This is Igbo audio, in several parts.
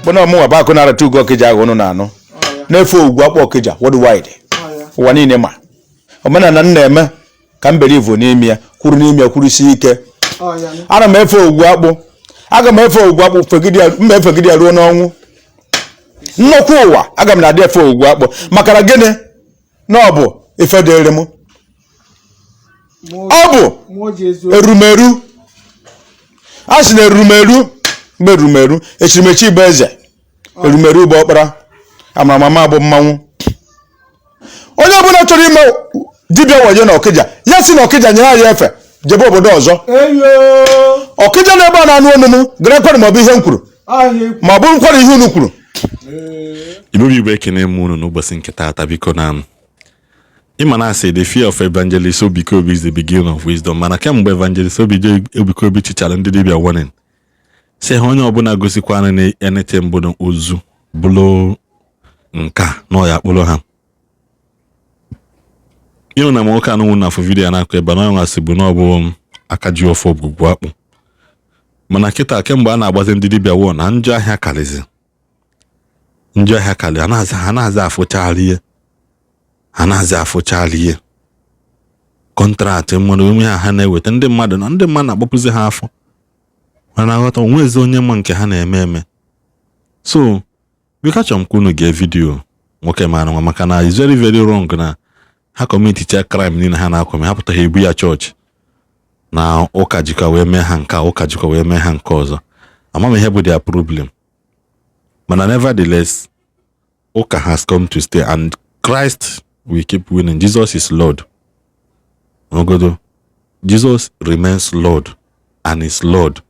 Bụ na ọmụnwa bụ Akụ na-arata ugo Ọkịja ahụ unu na-anụ na-efe ogwugwu akpụ Ọkịja worldwide, ụwa niile. Ma omenala m na-eme ka m believe n'ime ya, kwuru n'ime ya, kwurusie ike. Ana m efe ogwugwu akpụ, aga m efe ogwugwu akpụ, fegide ya, mma efegide ya ruo n'ọnwụ. Nnukwu ụwa, aga m na-adị efe ogwugwu akpụ. Maka na gịnị? Na ọ bụ ife dịrị m, ọ bụ erumeru. A sị na erumeru mgbe erumeru echirimechi bụ eze, erumeru bụ ọkpara, amaramama bụ mmanwụ. Onye ọbụla chọrọ ime dibịa wayo na Ọkịja, ya si na Ọkịja nyere anyị efe jebe obodo ọzọ. Ọkịja na ebe a na-anụ ọnụ m gara kwere, ma ọ bụ ihe m kwuru, ma ọ bụrụ kwere ihe unu kwuru. Igbo Igbo, ekene m unu n'ụbọchị nke taata. Biko, na ịma na asị, "The fear of Evangelist Ebuka Obi is the beginning of wisdom." Mana kemgbe Evangelist Ebuka Obi chichara ndị dibịa warning, si ha onye ọbụla gosikwana na anything bụ na ozu bụrụ nka na ọya kpụrụ ha ịhụ na nwoke anụnwụ na afọ video na-akụ ebe na ọnwa sị bụ na ọ bụ aka ji ọfọ ogwugwu akpụ. Mana kịta, kemgbe a na-agbazi ndị dibịa wọ na njọ ahịa karịzi, njọ ahịa karị, ha na-aza afụchara ihe, ha na-aza afụchara ihe contract mmadụ onwe ha, ha na-eweta ndị mmadụ na ndị mmadụ na-akpọpụzi ha afọ. Mana aghọta onwezi onye ma nke ha na-eme eme. So biko, achọrọ m ka unu gee video nwoke mara nwa, maka na it's very very wrong na ha commiticha crime niile ha na-akọmi, ha pụta ha ebu ya chọọchị na ụka jikwa wee mee ha nke a, ụka jikwa wee mee ha nke ọzọ. Ama m ihe bụ their problem, mana nevertheless, ụka has come to stay and Christ will keep winning. Jesus is Lord. Ogodo Jesus remains Lord and is Lord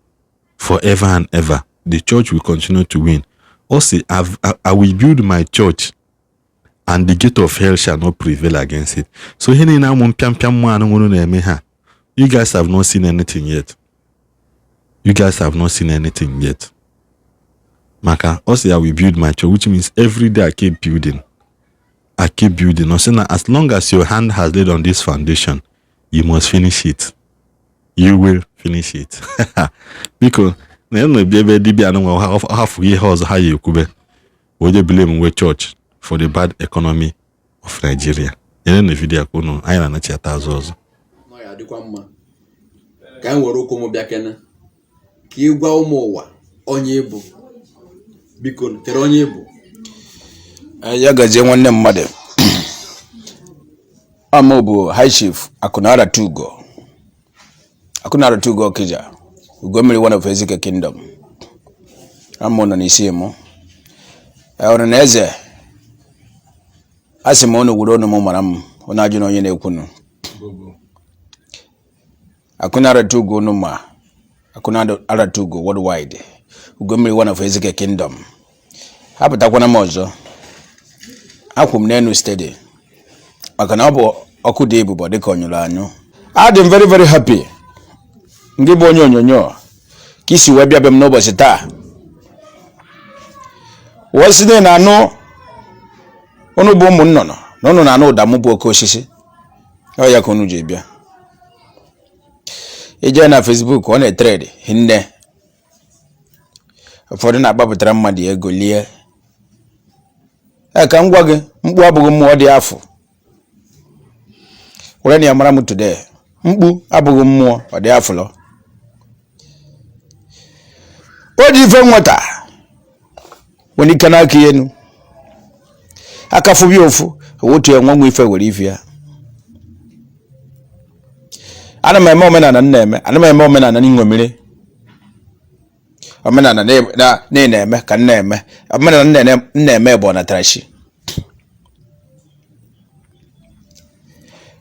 forever and ever. The church will continue to win. Also, I will build my church and the gate of hell shall not prevail against it. So ihe niile amụ mpịampịa mmụọ anụ nwere na-eme ha, you guys have not seen anything yet. You guys have not seen anything yet. Maka ọ sị, "I will build my church," which means every day I keep building, I keep building. Ọ sị na as long as your hand has laid on this foundation, you must finish it, you will finish it. Biko, na ya na-ebi ebe dibịa anụ nwa hafụ ihe ọzọ ha ya ekwube wee je blame we church for the bad economy of Nigeria. Nyere na video ka unu anyị na-anachiata azụ ọzọ. Ọ ya adịkwa mma ka anyị were ụkwụ m bịa kene ka ị gwa ụmụ ụwa onye ịbụ. Biko, tere onye ịbụ. Ya gazie, nwanne mmadụ. Ama bụ High Chief Akụnaratugo, Akụnaratugo Ọkịja, Ugomiri one of Ezike Kingdom. Amụ nọ n'isi mụ ọrụ na eze. A sị m unu were onu m mara m, unu ajụ na onye na-ekwunu Akụnaratugo. Unu ma Akụnaratugo worldwide, Ugomiri one of Ezike Kingdom. Apụtakwana m ọzọ, akwụ m n'elu steady, maka na ọ bụ ọkụ dị ebube dịka ọ nyụrụ anyụ. Adị m very very happy, ngị bụ onye onyonyo, ka isi wee bịa be m n'ụbọchị taa, wee sị na anụ unu bụ ụmụ nnụnụ na unu na-anụ ụda mụ bụ oke osisi. Ọ ya ka unu ji bịa. Ije na Facebook, ọ na-etrend hinne. Ụfọdụ na-agbapụtara mmadụ ego lie. Ee, ka m gwa gị, mkpu abụghị mmụọ dị afọ were na ya mara m today. Mkpu abụghị mmụọ, ọ dị afụlọ. O ji ife nweta nwere ike n'aka ya enu aka fụbịa ofu otu ya nwa ife were ife ya. Ana m eme omenala m na-eme, ana m eme omenala n'ịṅomiri omenala na na-eme ka m na-eme omenala m na-eme bụ ọnatarachi.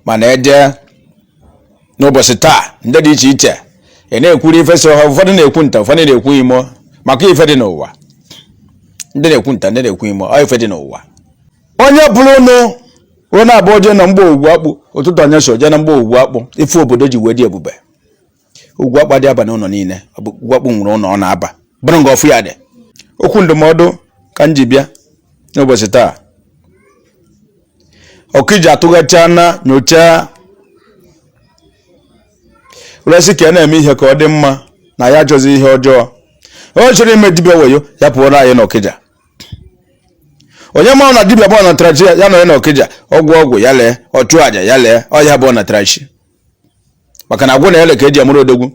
Mana eje n'ụbọchị taa, ndị dị iche iche ị na-ekwuru ife so ha. Ụfọdụ na-ekwu nta, ụfọdụ na-ekwu imo maka ife dị n'ụwa. Ndị na-ekwu nta, ndị na-ekwu imo, ọ ife dị n'ụwa. Onye pụrụ ụnụ ruo na abụọ jee na mgba ogwu akpụ ụtụtụ, anya so jee na mgba ogwu akpụ, ife obodo ji wee dị ebube. Ogwu akpụ dị aba n'ụlọ niile. Ogwu akpụ nwere ụlọ ọ na-aba bụrụ nga ọfụ ya dị. Okwu ndụmọdụ ka m ji bịa n'ụbọchị taa. Ọkịja atụghacha na nyochaa were sị ka a na-eme ihe ka ọ dị mma, na ya achọzi ihe ọjọọ. Onye chọrọ ime dibịa wayo, ya pụọrọ anyị n'Ọkịja. Onye ma na dibịa bụ ọnatarachi ya nọ ya n'Ọkịja, ọgwụ ọgwụ ya lee, ọ chụọ aja ya lee, ọ ya bụ ọnatarachi. Maka na agwụ na ele ka eji amụrụ odogwu.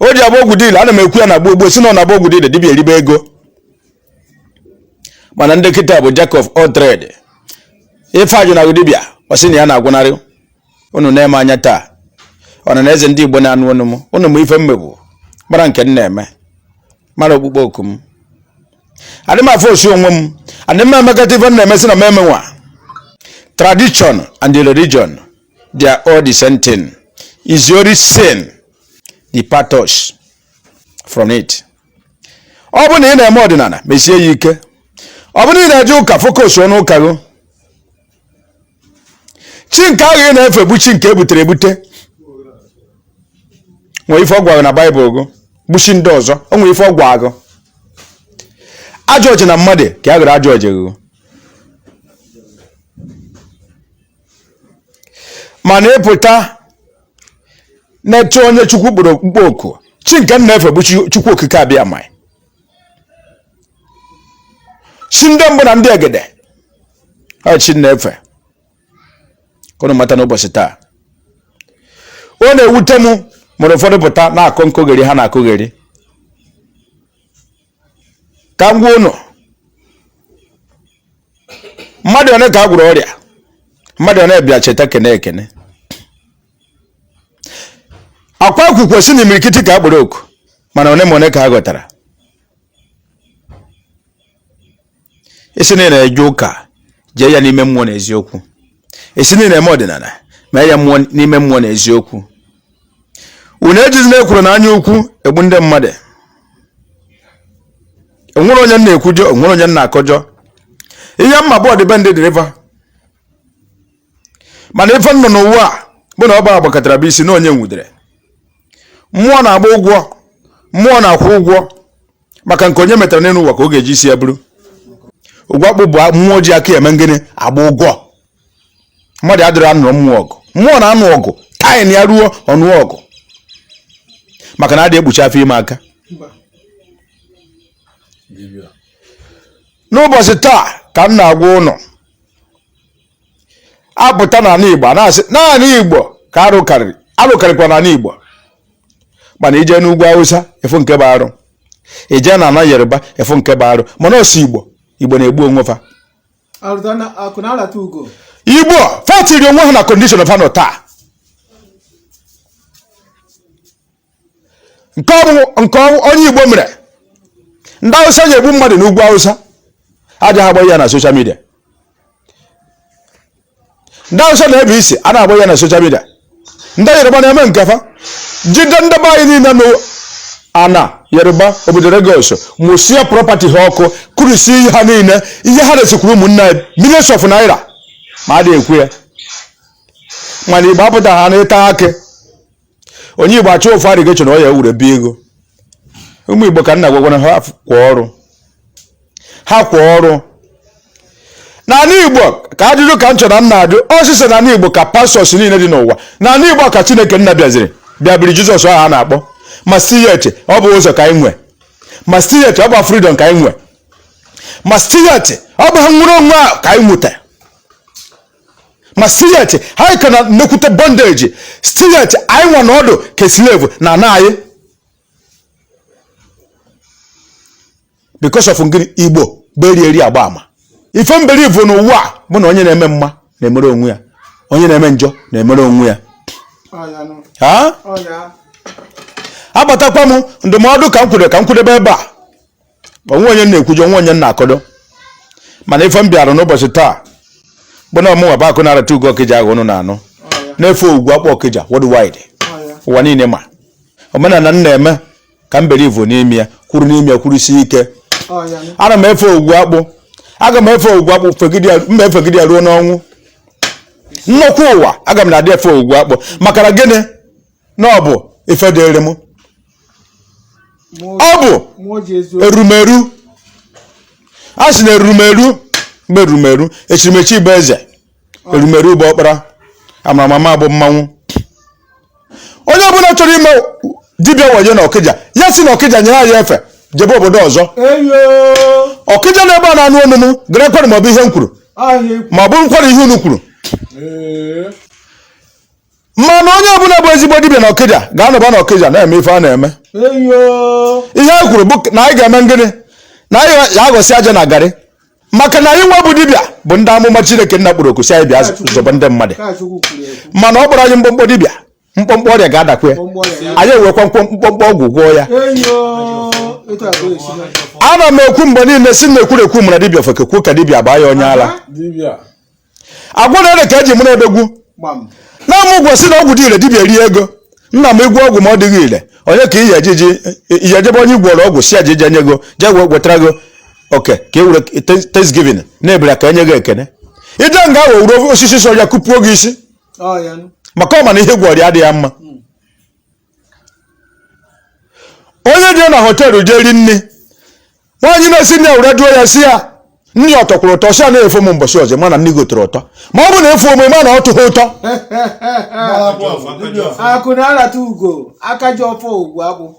O ji agba ọgwụ dile, ana m ekwu ya na gboo gboo si na ọ na-agba ọgwụ dile, dibịa eribe ego. Mana ndị kịta bụ jack of all trade. Ife ajụ na dibịa, ọ sị na ya na-agwụnarị. Unu na-eme anya taa, ọna na eze ndị Igbo na-anụ ọnụ m, unu ma ife mmegbu mara nke m na-eme, mara okpukpe oku m. Adị m afọ osi onwe m, adị m emekọta ife m na-eme sị na m emenwa. Tradition and the religion, they are all the same thing. Is the only sin depart us from it. Ọ bụ na ị na-eme ọdịnala, mesie ya ike. Ọ bụ na ị na-eje ụka, focus ọnụ ụka gị. Chi nke ahụ ị na-efe bụ chi nke e butere ebute. Nwee ife ọ gwara na Baịbụl gụ bụ chi ndị ọzọ, o nwee ife ọ gwa gụ. Ajọ ọjị na mmadụ ka a gara ajọ ọjị gụ. Mana ịpụta na-eche onye Chukwu kpọrọ okpukpe oku, chi nke m na-efe bụ Chukwu Okike Abịama, chi ndị mbụ na ndị egede, ọ chi m na-efe. Ka unu mata n'ụbọchị taa, ọ na-ewute m mụrụ ụfọdụ pụta na-akọ nkogheri ha na-akọgheri. Ka m gwa unu, mmadụ one ka a gwọrọ ọrịa, mmadụ one bịa cheta kene ekene. Akwa akwụkwọ si na imirikiti ka a kpọrọ oku, mana one ma one ka a ghọtara. Ị sị na ị na-eje ụka, jee ya n'ime mmụọ na eziokwu. Ị sị na ị na-eme ọdịnala, mee ya mmụọ n'ime mmụọ na eziokwu. Unu ejizina ekworo na anya ukwu egbu ndị mmadụ. Enwere onye m na-ekwujọ, enwere onye m na-akọjọ. Ihe mma bụ ọdịbendị dịrịva. Mana ife nọ n'ụwa a bụ na ọba agbakọtara bụ isi na onye nwudere. Mmụọ na-agba ụgwọ, mmụọ na-akwụ ụgwọ maka nke onye metara n'elu ụwa ka ọ ga-eji isi ya buru. Ụgwọ akpụ bụ mmụọ ji aka eme ngịnị agba ụgwọ. Mmadụ adịrọ anụrụ mmụọ ọgụ, mmụọ na-anụ ọgụ time ya ruo ọnụ ọgụ, maka na adị ekpuchi afọ ime aka. N'ụbọchị taa ka m na-agwa ụnụ, apụta n'ala Igbo a na-asị n'ala Igbo ka arụ karịrị, arụ karịkwa n'ala Igbo. Mana ije n'ugwu Awụsa efu nke bụ arụ, ije na ala Yoruba efu nke bụ arụ, mana ọ sọ Igbo, Igbo na-egbu onwe fa. Igbo fa tiri onwe ha na condition fa nọ taa. Nke onye Igbo mere ndị Awụsa ji egbu mmadụ n'ugwu Awụsa adịghị agba ya na social media. Ndị Awụsa na-ebe isi a na-agba ya na social media. Ndị Yoruba na-eme nke fa, jide ndị be anyị niile nọ ana Yoruba obodo Lagos, mụsie property ha ọkụ, kụrisi ihe ha niile, ihe ha resikwuru ụmụnne anyị millions of naira, ma adịghị ekwu ya. Mana Igbo apụta ha na-ịta akị, onye Igbo achọ ofu arịgechọ na ọ ya ewure bi ego. Ụmụ Igbo ka nna gwagwana ha kwa ọrụ, ha kwa ọrụ n'ala Igbo. Ka ajụjụ ka m chọrọ m na-ajụ ọsịsọ, n'ala Igbo ka pastors niile dị n'ụwa, n'ala Igbo ka Chineke nna bịaziri bịa biri Jizọs ahụ a na-akpọ, ma still yet ọ bụ ụzọ ka anyị nwe, ma still yet ọ bụ freedom ka anyị nwe, ma still yet ọ bụ ha nwere onwe a ka anyị nweta, ma still yet anyị ka na nnekwute bondage, still yet anyị nwa na ọdụ ka slave na ana anyị because of gịnị? Igbo bụ eri eri agba ama. Ife m believe n'ụwa a bụ na onye na-eme mma na-emere onwe ya, onye na-eme njọ na-emere onwe ya. Ha abatakwa m ndụmọdụ ka m kwudo ka m kwudebe ebe a, onwe onye na-ekwujọ, onwe onye na-akọdo. Mana ife m bịara n'ụbọchị taa bụ na ọmụnwa bụ akụ na-arata ugo Ọkịja ahụ unu na-anụ na-efe ugwu akpọ Ọkịja worldwide, ụwa niile ma omenala m na-eme ka m believe n'ime ya, kwuru n'ime ya, kwurusie ike. Ana m efe ogwu akpụ, aga m efe ogwu akpụ fegide ya, mma efegide ya ruo n'ọnwụ. Nnukwu ụwa aga m na-adị efe ogwu akpụ, maka na gịnị? Na ọ bụ ife dịrị m, ọ bụ erumeru. A sị na erumeru mgbe erumeru echirimechi bụ eze, erumeru bụ ọkpara, amaramama bụ mmanwụ. Onye ọbụla chọrọ ime dibịa wayo na Ọkịja, ya si na Ọkịja nyere anyị efe. Jebe obodo ọzọ. Ọkịja na ebe a na-anụ ọnụ m gara kwere ma ọ bụ ihe m kwuru ma ọ bụrụ nkwara ihe unu kwuru, mana onye ọbụla bụ ezigbo dibịa na Ọkịja ga-anọba na Ọkịja na-eme ife a na-eme. Ihe anyị kwuru bụ na anyị ga-eme ngịnị? Na anyị ga-aghọsị aja na garị, maka na anyị nwa bụ dibịa bụ ndị amụma Chineke nna kpọrọ oku si anyị bịa zọba ndị mmadụ, mana ọ kpọrọ anyị mkpọmkpọ dibịa, mkpọmkpọ ọrịa ga-adakwa ya, anyị ewekwa mkpọmkpọ ọgwụ gwọọ ya. Ana m ekwu mgbe niile si na ekwurekwu mara dibịa, ofeke kwuo ka dibịa baa ya onye ala. Agwọ na ere ka eji mụrụ odogwu na-amụ ụgwọ si na ọgwụ dị ire, dibịa rie ego. Nna m, ịgwọ ọgwụ ma ọ dịghị ire, onye ka iyi ejiji ihe ejebe onye gwọrọ ọgwụ si aja ije nye ego jee wetara gị oke ka e were thanksgiving na-ebere ka enye gị ekene, ije nga ahụ wuru osisi sọ ya kụpuo gị isi, maka ọ ma na ihe gwọrọ ya adịghị mma. Onye dị na họteelụ jee ri nri, nwaanyị na-esi nri were jụọ ya si ya nri ọ tọkwuru ụtọ, si ya na-efo m mbọchị ọzọ, ma na nri gotere ụtọ, ma ọ bụ na efu ome ma na ọ tụghị ụtọ. Akụ na-arata ugo aka ji ọfọ ugwu agbụ.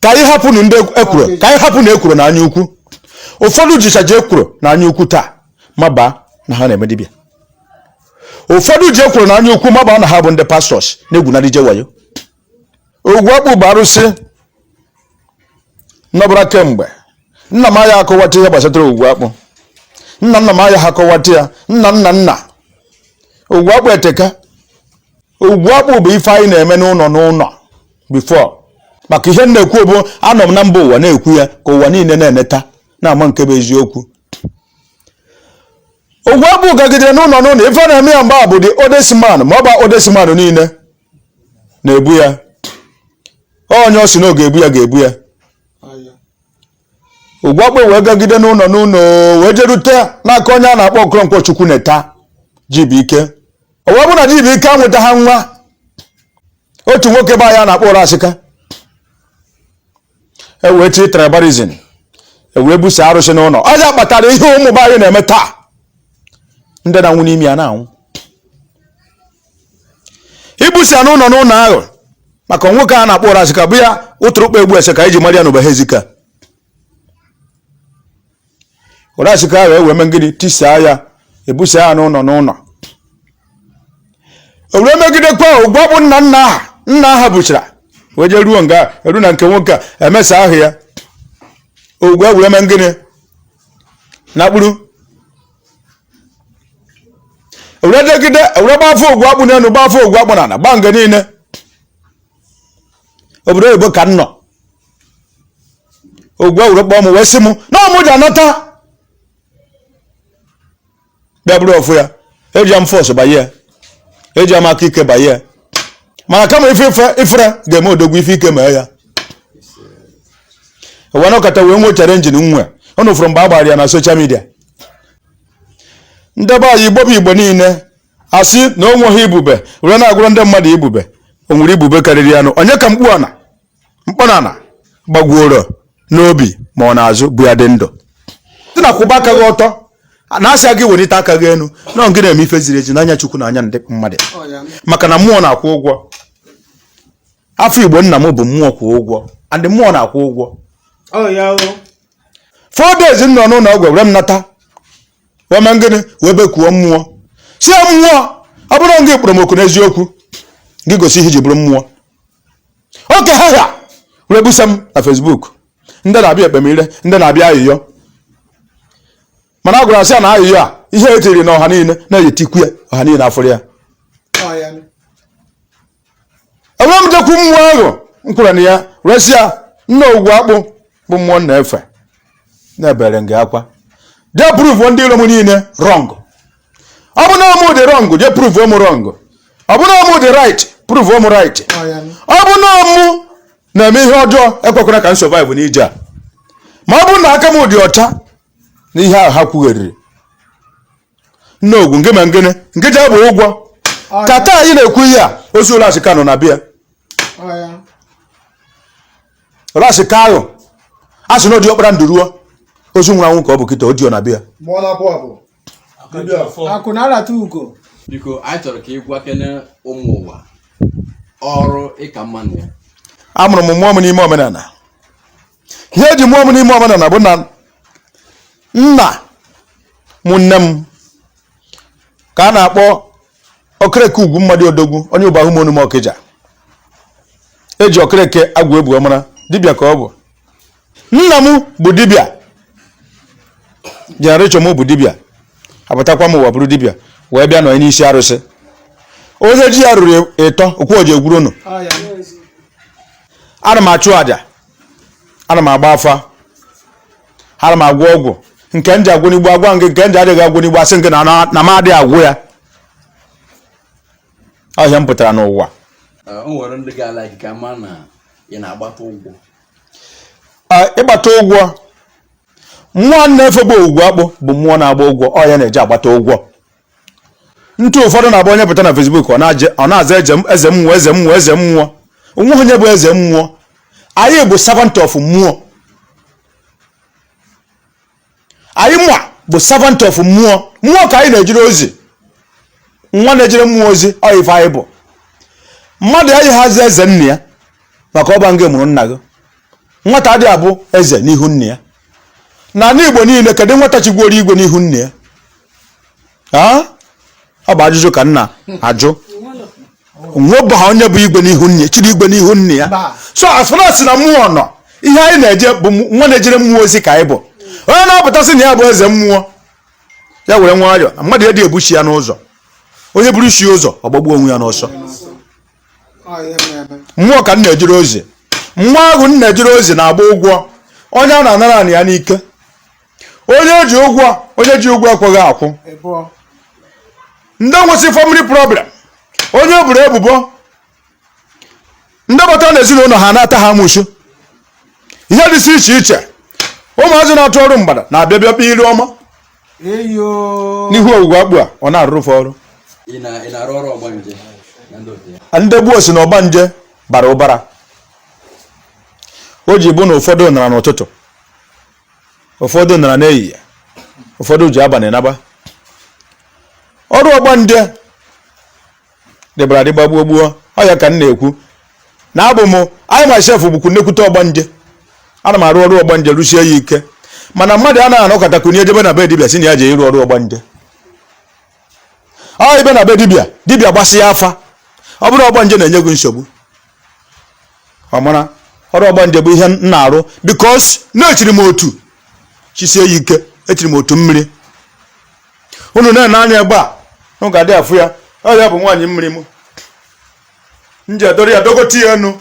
Ka anyị hapụ na ndị ekwuro, ka anyị hapụ na ekwuro na anya ukwu. Ụfọdụ jichaji ekwuro na anya ukwu taa maba na ha na-eme dibịa. Ụfọdụ ji ekwuro na anya ukwu maba na ha bụ ndị pastors na-egwunarị ije wayo. Ogwu akpụ bụ arụsị nọbara kemgbe. Nna m aya akọwata ihe gbasatara ogwu akpụ, nna nna m aya ha akọwata ya, nna nna nna. Ogwu akpụ eteka. Ogwu akpụ bụ ife anyị na-eme n'ụlọ n'ụlọ before, maka ihe m na-ekwu bụ anọ m na mba ụwa na-ekwu ya ka ụwa niile na-eneta na-ama nke bụ eziokwu. Ogwu akpụ gagidere n'ụlọ n'ụlọ. Ife na-eme ya mgbe a bụ the oldest man, ma ọ bụ oldest man niile na-ebu ya. Onye ọ sị na ọ ga-ebu ya ga-ebu ya. Ogwu akpụ wee gagide n'ụlọ n'ụlọ wee jerute n'aka onye a na-akpọ Okoronkwo Chukwu Neta Jibuike. O wee bụ na Jibuike anwụta ha nwa otu nwoke be anyị a na-akpọ Ụrasịka, e wee tie tribalism, e wee buso arụsị n'ụlọ. Ọ ya kpatara ihe ụmụ be anyị na-eme taa, ndị na-anwụ n'ime ya na-anwụ ibusa n'ụlọ n'ụlọ ahụ, maka nwoke a na-akpọ Ụrasịka bụ ya ụtụrụkpa egbu ese ka anyị ji mara ya n'ụba Ezika. Ụrasịka ahụ ewee mee gịnị? Tisaa ya, ebusa ya n'ụlọ n'ụlọ. O wee megidekwa ụgwọ bụ nna nna aha nna aha buchara wee jee ruo nga eru na nke nwoke a emesa ahụ ya. Ogwu wee mee gịnị? Na kpuru were degide were gba afọ ogwu akpụ n'elu, gba afọ ogwu akpụ n'ala, gba nga niile. Obodo oyibo ka m nọ, ogwu were kpọọ m wee sị m na ọ mụ ji anata bịa bụrụ ọfụ ya. Eji m force banye ya, eji m aka ike banye ya, mana kama ife ife ifere ga-eme odogwu, ife ike mee ya. Wee nọkọta wee nwee challenge nwe ụnụ fụrụ mgbe a gbara ya na social media. Ndị be anyị, Igbo bụ Igbo niile, asị na o nweghị ibube were na-agwụrụ ndị mmadụ ibube. O nwere ibube karịrị anụ onye ka mkpu ana mkpọnala gbagwuoro n'obi ma ọ na-azụ bụ ya dị ndụ sị na kwụba aka gị ọtọ na-asị gị welite aka gị elu na gị na-eme ife ziri ezi n'anya Chukwu na anya ndị mmadụ, maka na mmụọ na-akwụ ụgwọ. Afọ Igbo nna m bụ mmụọ kwụ ụgwọ, and mmụọ na-akwụ ụgwọ. 4 days m nọ n'ụlọ ọgwụ were m nata wee mee gịnị? Wee bekuo mmụọ, si ya, mmụọ, ọ bụrụ gị kpọrọ m oku n'eziokwu, gị gosi ihe iji bụrụ mmụọ. Oke ha ha were busa m na Facebook, ndị na-abịa ekpemire, ndị na-abịa ayịyọ, mana a gwara asị ya na ayịyọ a ihe e tiri na ọha niile na-etikwu ya, ọha niile afụrụ ya. Enwe m jekwu mmụọ ahụ m kwuru na ya resị ya, nna, ogwu akpụ bụ mmụọ m na-efe na-ebere nga akwa, jee prove ndị iro m niile wrong. Ọ bụ na mụ dị wrong, jee prove m wrong. Ọ bụ na mụ dị right, prove m right. Ọ bụ na mụ na-eme ihe ọjọọ, ekwekwara ka m survive n'ije a. Ma ọ bụrụ na aka m dị ọcha n'ihe ahụ ha kwugheriri, nna ogwu nke ma ngịnị nke ji abụ ụgwọ ka taa anyị na-ekwu ihe a, ozu ụlọasịka nọ na bịa ụlọasịka ahụ a sị na odi ọkpara ndụ ruo ozu nwụrụ anwụ ka ọ bụ kịta odi ọ na bịa. Akụ na-arata ugo. Biko, anyị chọrọ ka ị gwa kene ụmụ ụwa ọrụ ịka mma na ya. Amụrụ m mmụọ m n'ime omenala. Ihe eji mụọ m n'ime omenala bụ na nna mụ nne m ka a na-akpọ Okereke Ugwu Mmadụ Odogwu, onye Ụbahụ Monum Ọkịja. Eji Okereke agwụ ebu mara dibịa ka ọ bụ. Nna m bụ dibịa, generation m bụ dibịa, apụtakwa m ụwa bụrụ dibịa, wee bịa nọ n'isi arụsị. Onye ji ya ruru ịtọ okwu oji egwuru unu. Ana m achụ àjà, ana m agba afa, ana m agwọ ọgwụ. Nke m ji agwọ n'igbo agwa gị, nke m ji adịghị agwọ n'igbo asị gị na m adịghị agwọ ya. Ọhịa m pụtara n'ụwa. O nwere ndị ga-alike ka ma na ị na-agbata ụgwọ. Ịgbata ụgwọ, mmụọ na-efe bụ Ogwugwu Akpụ, bụ mmụọ na-agba ụgwọ. Ọ ya na-eji agbata ụgwọ. Ntụ ụfọdụ na-abụ onye pụta na Facebook, ọ na-aza eze mmụọ, eze mmụọ, eze mmụọ. Onwe onye bụ eze mmụọ. Anyị bụ servant of mmụọ. Anyị mụa bụ servant of mmụọ. Mmụọ ka anyị na-ejere ozi, nwa na-ejere mmụọ ozi. Ọ ife anyị bụ. Mmadụ ayịghị aza eze nna ya, maka ọba nga mụrụ nna gị. Nwata adịghị abụ eze n'ihu nna ya. N'ala Igbo niile, kedu nwata chigworo igwe n'ihu nna ya? Ọ bụ ajụjụ ka nna ajụ. Nwebụha onye bụ igwe n'ihu nne, chiri igwe n'ihu nne ya. So as far as na mmụọ nọ, ihe anyị na-eje bụ nwa na-ejere mmụọ ozi ka anyị bụ. Onye na-apụtasị na ya bụ eze mmụọ, ya were nwayọọ na mmadụ edị ebuchi ya n'ụzọ. Onye buru isi ụzọ, ọ gbagbuo onwe ya n'ọsọ. Mmụọ ka m na-ejere ozi. Mmụọ ahụ m na-ejere ozi na-agba ụgwọ. Onye a na-anara anị ya n'ike, onye ji ụgwọ, onye ji ụgwọ ekweghị akwụ, ndị nwesị family problem, onye buru ebubo, ndị batara n'ezinụlọ ha na-ata ha amụsụ, ihe dịsị iche iche. Ụmụazị na-atụ ọrụ mgbada na-abịa bịa kpee ilu ọma n'ihu Ogwugwu Akpụ a, ọ na-arụrụ ọrụ. Ndị gboo si na ọgbanje bara ụbara. O ji bụ na ụfọdụ nara n'ụtụtụ, ụfọdụ nara n'ehihie, ụfọdụ ji abalị naba. Ọrụ ọgbanje dịbara adịgba gbuo gbuo. Ọ ya ka m na-ekwu na abụ m, I myself bụkwu nnekwute ọgbanje. Ana m arụ ọrụ ọgbanje rụsie ya ike, mana mmadụ anaghị anọkọta kunye ejebe na be dibịa si na ya ji ịrụ ọrụ ọgbanje. Ọ ibe na be dibịa, dibịa gbasịa afa, ọ bụrụ ọgbanje na-enye gị nsogbu, ọ mara ọrụ ọgbanje bụ ihe m na-arụ, because na-echiri m otu chisie ya ike. Echiri m otu mmiri. Unu na-ene anya ebe a, unu ga-adị afụ ya. Ọ ya bụ nwaanyị mmiri m. M ji edoro ya dogote ya enu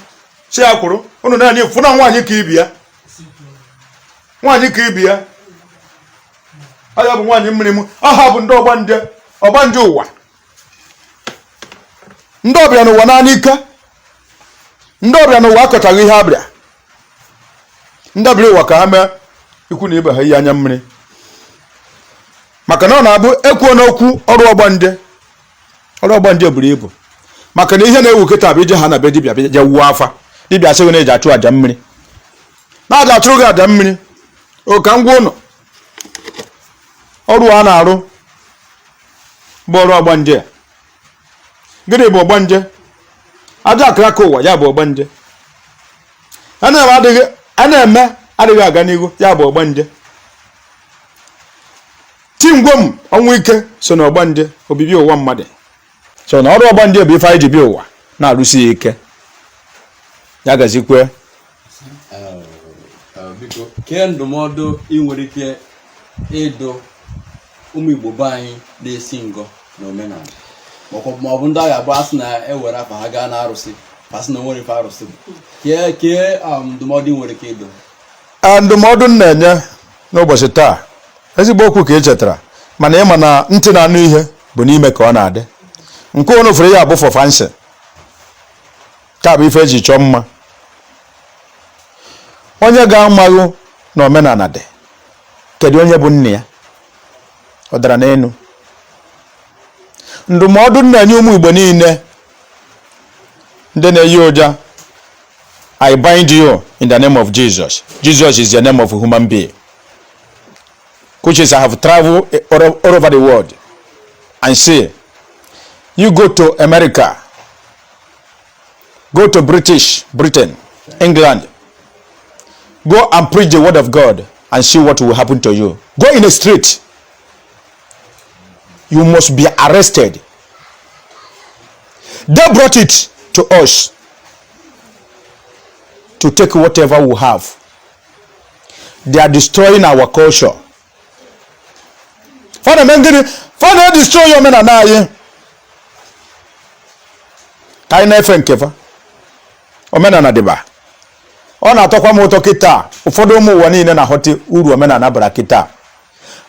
si ya kwụrụ. Unu na-anya fụ na nwaanyị ka ibi ya, nwaanyị ka ibi ya. Ọ ya bụ nwaanyị mmiri m. Ọha bụ ndị ọgbanje, ọgbanje ụwa, ndị ọbịa n'ụwa naanị ike, ndị ọbịa n'ụwa akọchaghị ihe abịa. Ndị ọbịa ụwa ka ha mee ikwu na ibe ha iyi anya mmiri, maka na ọ na-abụ ekwuo n'okwu ọrụ ọgbanje. Ọrụ ọgbanje buru ibu, maka na ihe na-ewu kịta bụ ije ha na be dibịa bịa jee wuo afa. Dibịa asịghị na eji achụ àjà mmiri, na aja achụrụ gị àjà mmiri. O ka m gwa ụnụ, ọrụ a na-arụ bụ ọrụ ọgbanje. Gịnị bụ ọgbanje? Aja akara aka ụwa ya bụ ọgbanje. A na-eme adịghị aga n'ihu, ya bụ ọgbanje. Tingwom ọnwụ ike so na ọgbanje obibi ụwa mmadụ. So na ọrụ ọgbanje bụ ife anyị ji bịa ụwa na-arụsi ya ike. Ya gazikwe. Biko, kee ndụmọdụ ị nwere ike ịdụ ụmụ Igbo be anyị na-esi ngọ na omenala, ma ọ bụ ndị agha bụ asị na ewere afa ha gaa na arụsị, asị na onwere ife arụsị bụ? Kee ndụmọdụ ị nwere ike ịdụ? Ndụmọdụ m na-enye n'ụbọchị taa, ezigbo okwu ka ị chetara, mana ịma na ntị na-anụ ihe bụ n'ime ka ọ na-adị. Nke unu fere ya bụ for fancy, ka bụ ife eji chọọ mma. Onye ga-amaghụ na omenala dị, kedu onye bụ nne ya? Ọ dara n'elu. Ndụmọdụ m na-enye ụmụ Igbo niile ndị na-eyi ụja: I bind you in the name of Jesus. Jesus is the name of a human being, which is I have traveled all over the world and see. You go to America, go to British Britain, England. Go and preach the word of God and see what will happen to you. Go in the street, you must be arrested. They brought it to us to take whatever we have. They are destroying our culture. Fa na-eme gịnị? Fa na-edestroy omenala anyị ka anyị na-efe nke fa. Omenala dịba, ọ na-atọkwa m ụtọ kịta. Ụfọdụ ụmụ ụwa niile na-aghọta uru omenala bara kịta,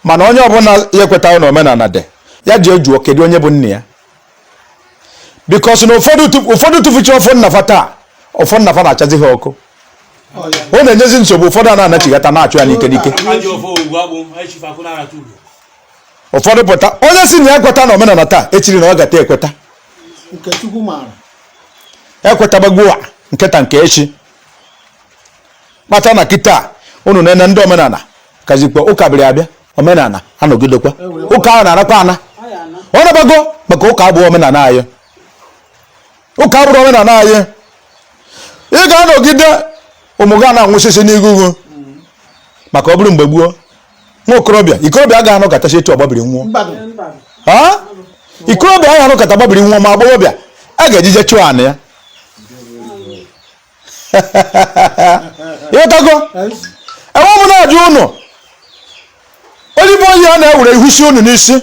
mana onye ọbụla ya ekwetaghị na omenala dị, ya ji ejụọ kedu onye bụ nna ya, because na ụfọdụ tụfuchi ọfọ nna fa taa, ọfọ nna fa na-achazi ha ọkụ. Ọ na-enyezi nsogbu. Ụfọdụ a na-anachighata na-achụ ya n'ike n'ike. Ụfọdụ pụta, onye si na ya ekweta na omenala taa, echiri na ọ gata ekweta. Ekwetabagwo a nkịta nke echi kpata na kịta unu nene ndị omenala kazikwa ụka bịara abịa, omenala anọgidekwa, ụka ahụ na-anakwa ana ọ nabago, maka ụka abụghị omenala anyị. Ụka abụrụ omenala anyị. Ị ga-anọgide, ụmụ gị na-anwụsịsị n'igugu, maka ọ bụrụ mgbe gboo, nwa okorobịa, ikorobịa agaghị anọkọtasị etu ọgbabiri nwụọ. Ikorobịa ahụ anọkọta gbabiri nwụọ, ma agbọghọbịa a ga-ejije chụọ anị ya. Ịghọtago? Enwe m na-ajụ ụnụ, olive oil a na-ewere ihusi ụnụ n'isi,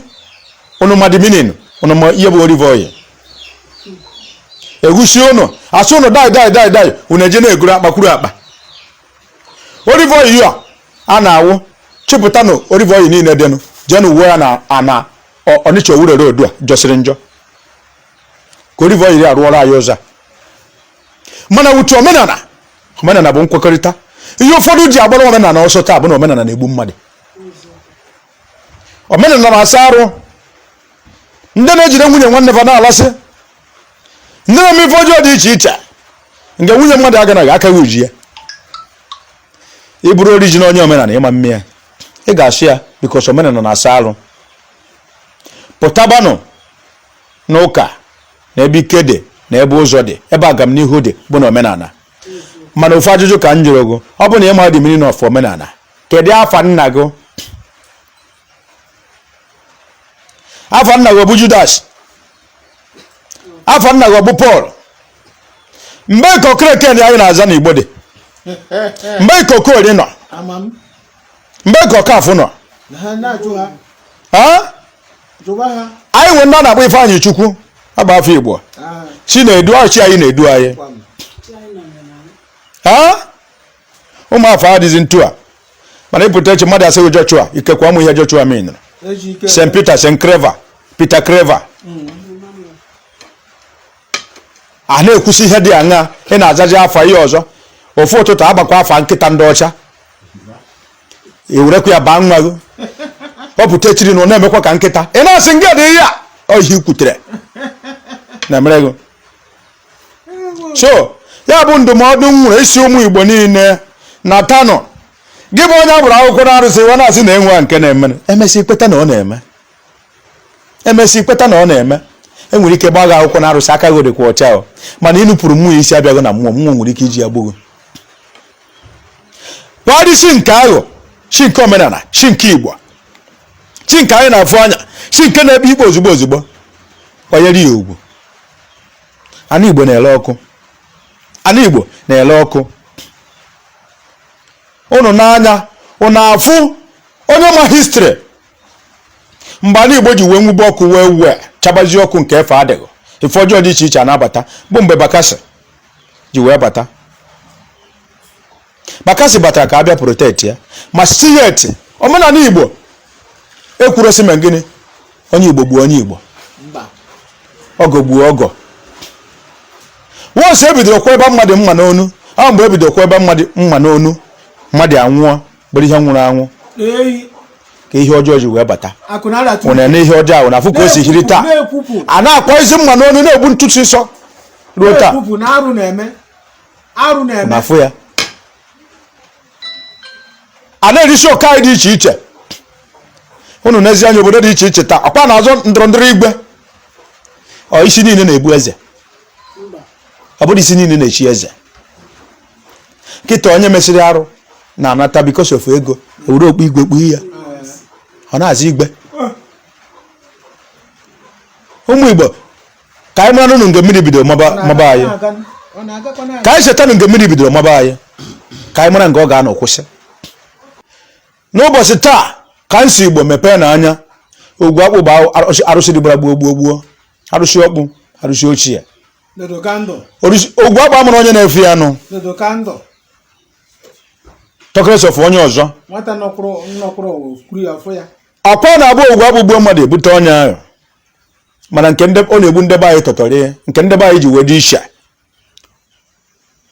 ụnụ ma the meaning? Ụnụ ma ihe bụ olive oil? Egusi ụnụ asị ụnụ dai dai dai dai, ụnụ eje na-egoro akpa kwuru akpa olive oil a a na-awụ. Chịpụtanụ olive oil niile dịnụ, jeenụ wuo ya na ana Ọnịcha Owerri road a jọsịrị njọ, ka olive oil arụọrọ anyị ụzọ a. Mana wutu omenala, omenala bụ nkwekọrịta. Ihe ụfọdụ ji agbara omenala ọsọ taa bụ na omenala na-egbu mmadụ, omenala na-asa arụ. Ndị na-ejide nwunye nwanne fa na-alasị, ndị na-eme ife ọjọọ dị iche iche, nke nwunye mmadụ aganaghị akaghị uji ya. Ị bụrụ original onye omenala, ịma mme ya, ị ga-asụ ya, because omenala na-asa arụ. Pụtabanụ n'ụka na ebe ike dị, na ebe ụzọ dị, ebe agamnihu dị, bụ na omenala. Mana ofu ajụjụ ka m jụrụ gị: ọ bụ na ịma the meaning of omenala, kedu afa nna gị? Afa nna gị ọ bụ Judas? Afa nna gị ọ bụ Paul? Mgbe ka Okereke anyị na-aza n'Igbo dị, mgbe ka Okorie nọ, mgbe ka Ọkafọ nọ, anyị nwere ndị a na-akpọ Ifeanyị Chukwu agba afọ Igbo chi na-edu ọchị anyị, na-edu anyị. Ụmụ afọ adịghị ntu a, mana ịpụta echi, mmadụ asịghị Joshua, ikekwe ọmụ ihe Joshua mean. St Peter, St Clever, Peter Clever, a na-ekwusi ihe dị aṅa, ị na-azaji afa ihe ọzọ. Ofu ụtụtụ agbakwa afa nkịta ndị ọcha, ewerekwa ya baa nwa gị, ọ pụta echiri na ọ na-emekwa ka nkịta, ị na-asị ngị dị ihe a, ọ ihe ikwutere na mere gị. So ya bụ ndụmọdụ m nwere isi ụmụ Igbo niile na tanụ. Gị bụ onye agbụrụ akwụkwọ na-arụsị iwe, na-asị na enwe nke na-eme, emesị kweta na ọ na-eme, emesị kweta na ọ na-eme. Enwere ike gbaa gị akwụkwọ na arụsị, aka gị dịkwa ọcha o, mana ịnụpụrụ mmụọ isi abịaghị na mmụọ. Mmụọ nwere ike iji ya gbugo kwadisi nke ahụ. Chi nke omenala, chi nke Igbo, chi nke anyị na-afụ anya, chi nke na-ekpe ikpe ozugbo ozugbo, kwanyere ya ugwu. Ana Igbo na-ele ọkụ, ana Igbo na-ele ọkụ. Unu n'anya, unu afụ onye ma history mgbe ana Igbo ji wee nwube ọkụ, wee wee chabazi ọkụ nke efe adịghị, ife ọjọọ dị iche iche anabata, bụ mgbe Bakassi ji wee bata. Bakassi batara ka abịa protect ya, ma still omenala Igbo ekwurosi ma gịnị, onye Igbo gbuo onye Igbo, ọgọ gbuo ọgọ. Once ebidoro kwa ebe mmadụ mma n'onu ahụ, mgbe ebidoro kwa ebe mmadụ mma n'onu, mmadụ anwụọ, bụrụ ihe nwụrụ anwụ, ka ihe ọjọọ ji wee bata. Ụna na ihe ọjọọ ahụ na afụ ka o si hiri taa, a na-akwa isi mma n'onu, na-egbu ntụtụ nsọ ruo taa. Na afụ ya, a na-erisi oke anyị dị iche iche. Unu n'ezi anya, obodo dị iche iche taa, ọkwa na-azọ ndọrọ ndọrọ igwe. Ọ isi niile na-ebu eze? Ọ bụrụ isi niile na-echi eze. Kịta onye mesịrị arụ Na-anata because of ego, ewere okpu igwe kpuo ya, ọ na-aza igwe. Ụmụ Igbo, ka anyị mara nụ nke mmiri bidoro maba maba anyị. Ọ na-agakwa na Ka anyị chetanụ nke mmiri bidoro maba anyị, ka anyị mara nke ọ ga-anọ kwụsị. N'ụbọchị taa, ka nsi Igbo mepee n'anya. Ogwu akpụ bụ arụsị, arụsị dịgbara gbuo gbuo gbuo, arụsị ọkpụ, arụsị ochie. Dodo kandụ. Ogwu akpụ amụrụ onye na-efe ya nụ. Dodo kandụ. Talkless of onye ọzọ. Nwata nọkwụrụ nnọkwụrụ kwuru ya fụ ya. Akwa na-abụ ogwu akpụ gbuo mmadụ, ebute ọnya ahụ, mana nke ndị ọ na-egbu ndebe anyị tọtọrọ, nke ndebe anyị ji wee dị iche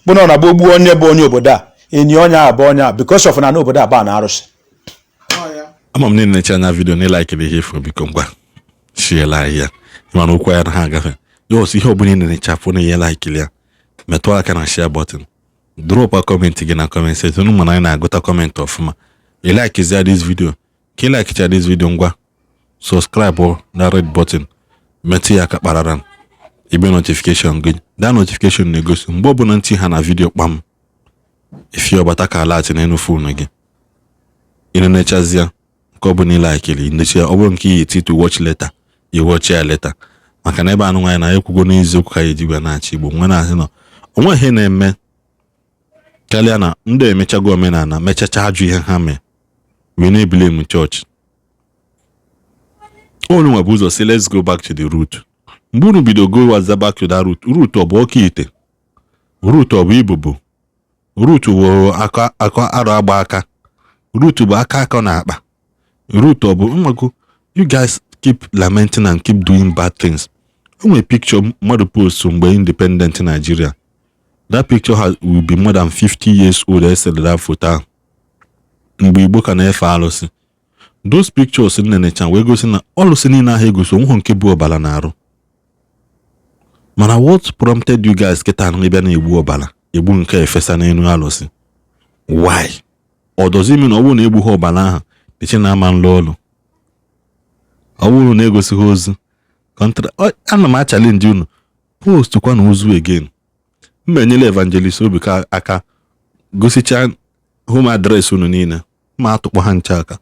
bụ na ọ na-abụ ogbuo onye bụ onye obodo a, enyi onye a bụ onye a, because of na n'obodo a ba na arụsị. Ọ ya. Ama m niile na-eche anya video na ịlikiri ihe ifuru. Biko ngwa, shiela anyị ya, mana okwu ya na ha agafe jos. Ihe ọbụla ị na-echafụ na ihe likiri ya, metụ aka na share button, drop comment gị na comment section. Mana anyị na-agụta comment ọfụma. Ị likezia this video, ka ị likecha this video, ngwa, subscribe na red button, metụ ya aka kparara igbe notification gị. That notification na-egosi mgbe ọbụla ntị ha na video kpam ifi ọbata ka alert n'elu phone gị. Ị na-enechazịa nke ọbụla ị likiri, ndechi ya. Ọ bụrụ nke iyi eti to watch later, i watch ya later, maka na ebe anụ nwaanyị na ekwugo n'eziokwu ka ya eji wee na-achị Igbo nwe na-asị nọ onwe ihe na-eme karịa na ndị emechago omenala, mechacha ajụ ihe ha mee wee na-ebili m chọọchị. Unu nwe bụ ụzọ si, "Let's go back to the root." Mgbe unu bido go waza back to that root, root ọ bụ oke ite, root ọ bụ ibubo, root wụrụ aka aka arụ agba aka, root bụ aka aka na akpa, root ọ bụ mmago. You guys keep lamenting and keep doing bad things. O nwere picture mmadụ post mgbe independent Nigeria. That picture has will be more than 50 years old. Esere that photo ahụ mgbe Igbo ka na-efe alụsị. Those pictures nnenecha wee gosi na ọlụsị niile ahụ egosi onweghị nke bụ ọbara na-arụ. Mana what prompted you guys kịta anụ ịbịa na-egbu ọbara, egbu nke efesa n'elu alụsị? Why? Ọ dozi ime na ọ bụrụ na egbughị ọbara ahụ dịchi na ama nlụ ọlụ? Ọ bụrụ na egosighị ozu contra, ana m achallenge unu, post kwa na ozu again. Mma enyela Evangelist Obi ka aka gosichaa home address unu niile, ma atụkpọ ha nche aka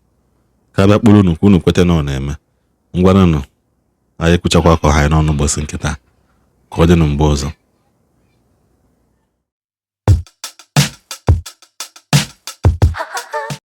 ka abịa kpụrụ unu, ka unu kweta na ọ na-eme. Ngwanụnụ, anyị ekwuchakwa ka ọha anyị n'ọnụ ụbọchị nkịta. Ka ọ dị na mgbe ọzọ.